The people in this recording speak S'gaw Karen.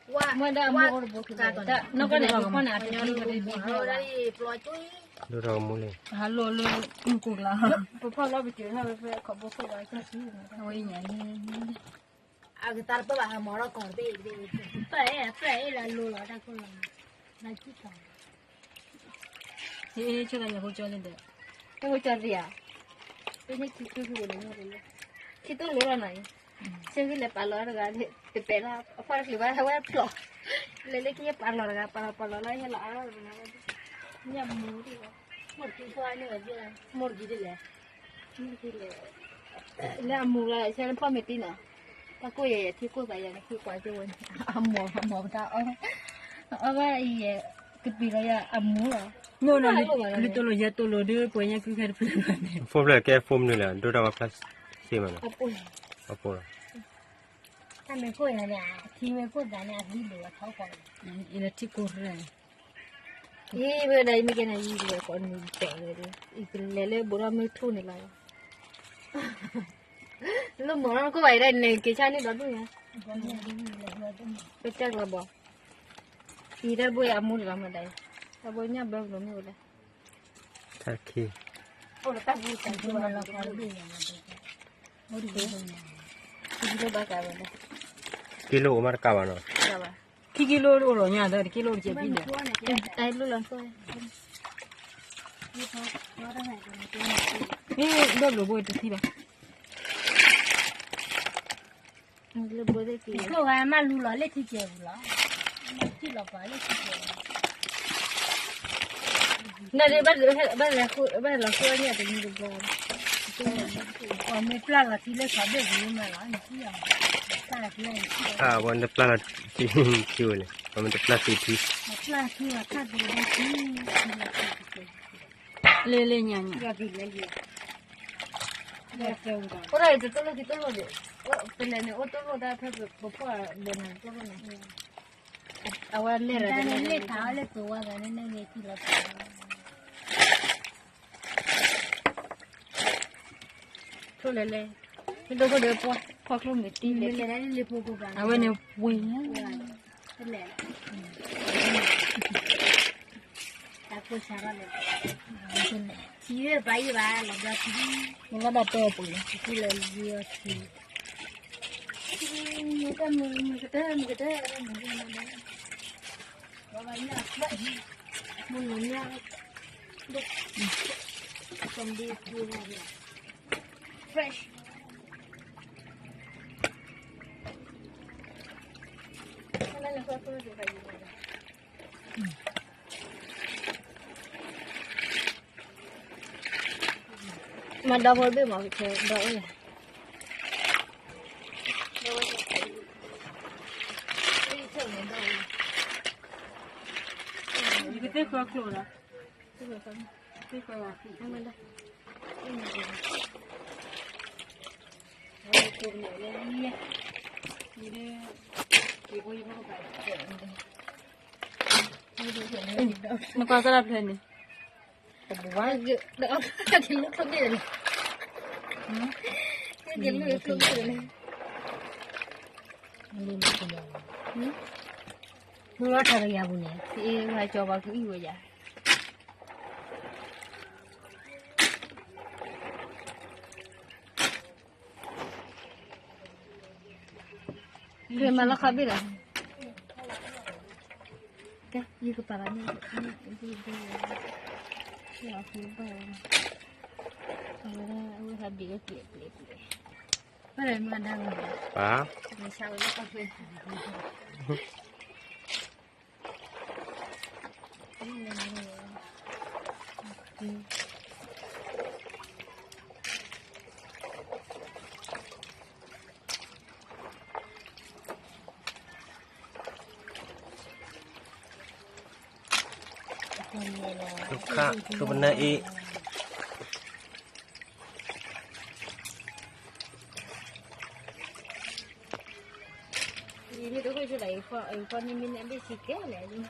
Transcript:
မ့ၢ်ဒၣ်အမိၢ်အိၣ်တဘိကလဲၣ်, နီၢ်ကီၢ်န့ၣ် ပဖီၣ်န့ၣ် အတဒ်န့ၣ်ဒ်န့ၣ်, ဒိၣ်ထီၣ်ကမူလံ, ဟးလိၣ်လၢကိၢ်ကျါ, ပဖီၣ်လီၤပစၢၤထီၣ်ဝဲဖဲ ခီဘိခိၣ်ဘၣ်ကၢ်ဆူ, အဝဲအံၤညါန့ၣ်, အကသါတပၢၢ်ဘၣ်ဟးမီၤထီၣ်ကီၢ်တဘ့ၣ်တဘ့ၣ်, ပၢၢ်အဲၣ်ပၢၢ်အဲၣ်လၢလိၤလီၤတၢ်ခိၣ်လီၤ, လၢကံၢ်ကီၢ် ဟ့ၣ်ဆိၣ်သးယၤဖိကၠီလံဒီး, ဟဲဖိကၠီသ့ဧါ, ပန့ၢ်ခံဆူၣ်ဖိန့ၣ်, ခံတိၢ်လိၤလီၤနီၤအံၤ, ဆၢဂ့ၤလဲၤပာ်လီၤတဂၤ, တပဲာ်လီၤ အဖီၣ်တချုးဘၣ် ဟဲဝဲဖျိး, လဲၤလၢခံယပာ်လီၤတဂၤ ပာ်လီၤပာ်လီၤလီၤ ဟဲလီၤအါထီၣ်တဂၤ, ညၣ်မူဒ်လီၤ, မိၢ်တကံၢ်ဖီၣ်န့ၢ်ဝဲဒ်လဲၣ်, မိၢ်တကံၢ်ဒ်လဲၣ် လၢအမူလီၤ ဆၢနဖီၣ်မ့ၢ်တံၢ်နီၤ, တၢ်ကိၢ်ယဲၢ်ယဲၢ်ထံကိၢ်သးယဲၢ်နဃုကွၢ်ကၠိဝဲန့ၣ်, အမီၤအမီၤပတၢ်အီၣ်, အီၣ်ဘၣ်အံၤယဲၢ်, ကပံာ်လီၤယၤအမူလီၤ, လၢတိၢ်လိာ်ယဲၢ်တိၢ်လိာ်ဒီး ပှၤညါကုခဲတဖျၢၣ်ဘၣ်န့ၣ်, အဖိဖျၢၣ်ကဲအဖိမနုၤလဲၣ် ဒိၣ်တၢ်ဝဲဖျါစ့ၢ်မးနီၤ, အဖိလီၤ, တၢ်မ့ၢ်ခိၣ်ယၤန့ၣ် ထံမ့ၢ်ခိၣ်သးန့ၣ် အသံဒိၣ်အထီၣ်ကီး, အံၤလၢထံကိၢ်ရဲ ယံၤဝဲဒၣ်ယမ့ၢ်ကဲန့ၣ် ယံၤဝဲကိးနံၤကဲဝဲဒၣ် ယကလဲၤလၢဘိးထီၣ်မ့ၢ်ထူၣ်န့ၣ်လီၤ, လၢမီၤနီၢ်ခိၣ်ဘၣ်အံၤဒၣ်န့ၣ် က့ၤဆါန့ၢ်ဒီးဒူၣ်ညါ, ပကၢ်ကျီဘီ, အံၤတၢ်ဘိအမူန့ၣ်လီၤမးဒၣ်, တၢ်ဘိညၣ်ဘၢဘျီမ့ၢ်ဝဲလဲၣ်, တၢ်ခံ ကံလိၣ်အိၣ်မးတကးဘၣ်နီၤ, ခံကံလိၣ်အိၣ်လီၤညါဒီး တကံလိၣ်တကဲးဘံၣ်ဒီး, အဲ လိၣ်လီၤ, မ့ၢ်ဘၢဘျီဘိတသံဘၣ်, လၢဘိသ့ၣ်က့ၤ မ့ၢ်လူလီၤလၢထံကဲးပူၤလီၤ, ထံလီၤပှၤလၢထံကဲးပူၤ နဒ့ဘၣ်လီၤဃိညါတမံၤတဘျီ, အမ့ၢ်ပျၢ်လီၤထံလၢခီဘ့ၣ်ပူၤမးလီၤ, နထံၣ်အီၤ, ပျၢ်လီၤထံလၢ အဝဲနပျၢ်လီၤထံထံဝဲလဲၣ်, အမ့ၢ်တပျၢ်သ့ထံ, ပျၢ်ထံလီၤခၣ်သ့ထံ, လ့လ့ညါညါ အိၣ်ဒၣ်အံၤတတိၢ်လိၣ်ခံတိၢ်လိၣ်ဒီး, ပလဲၤန့ၣ်အိၣ်တိၢ်လိၣ်တၢ်ဖဲပဖှီၣ်ဒီးနၤတိၢ်လိၣ်န့ၣ်, အဝဲလဲၤလၢလ့ၣ်ထးအီၤလၢပဝါဂၤန့ၣ် နဲၣ်ဂ့ၤထံလီၤပှၤ, ထိၣ်လဲၤလဲၤ, မ့ၢ်ဒိၣ်ခိၣ်ဒီးပှၢ်ဖီၣ်ကျိမ့ၢ်တံၢ်လဲၤ, အဝဲန့ၣ်ဝ့ၤ, တၢ်ကိၢ်ဆါထီၣ်လဲၣ်, ထံဘၣ်ယဘၣ်လီၤဘျီထံ, မ့ၢ်လၢဘၣ်တဲပှ့ၤလီၤ, ထံလၢယထံ, မ့ၢ်ကတၢၢ်မ့ၢ်ကတၢၢ်, မ့ၢ်ကတၢၢ်, မ့ၢ်ကတၢၢ်, မ့ၢ်ကတ� မၤဒီဖိတဘ့ၣ်မး ကဆဲးဒီအၢၣ်လီၤ, ယကသ့ၣ်ဃၢကျိၤလီၤ, သ့ၣ်ဃၢ, သ့ၣ်ဃၢ, နကွၢ်ကလၢ်ဖျၢၣ်န့ၣ်, ကလၢကျိၤဘ့ၣ်လီၤ, ကလၢကျိၤဘ့ၣ်လီၤ, မ့ၢ်လီၤထီၣ်ကယၤပူၤန့ၣ်, အ့ၣ် ဝဲကၠီၤပှၤကအံၣ်ဝဲယၤ မၤလီၤခီဘ့ၣ်လီၤ, ကဲ ယကပာ်လီၤန့ၣ်, ဘၣ်, သုခၣ် သုပနၢ်အ့ၣ်, ယမ့ၢ်တဃုာ်ဆိဒၣ်အံၤ အံၤဖီနံၤမ့ၢ်န့ၣ် အဘ့ၣ်ဆံးကဲလဲၣ်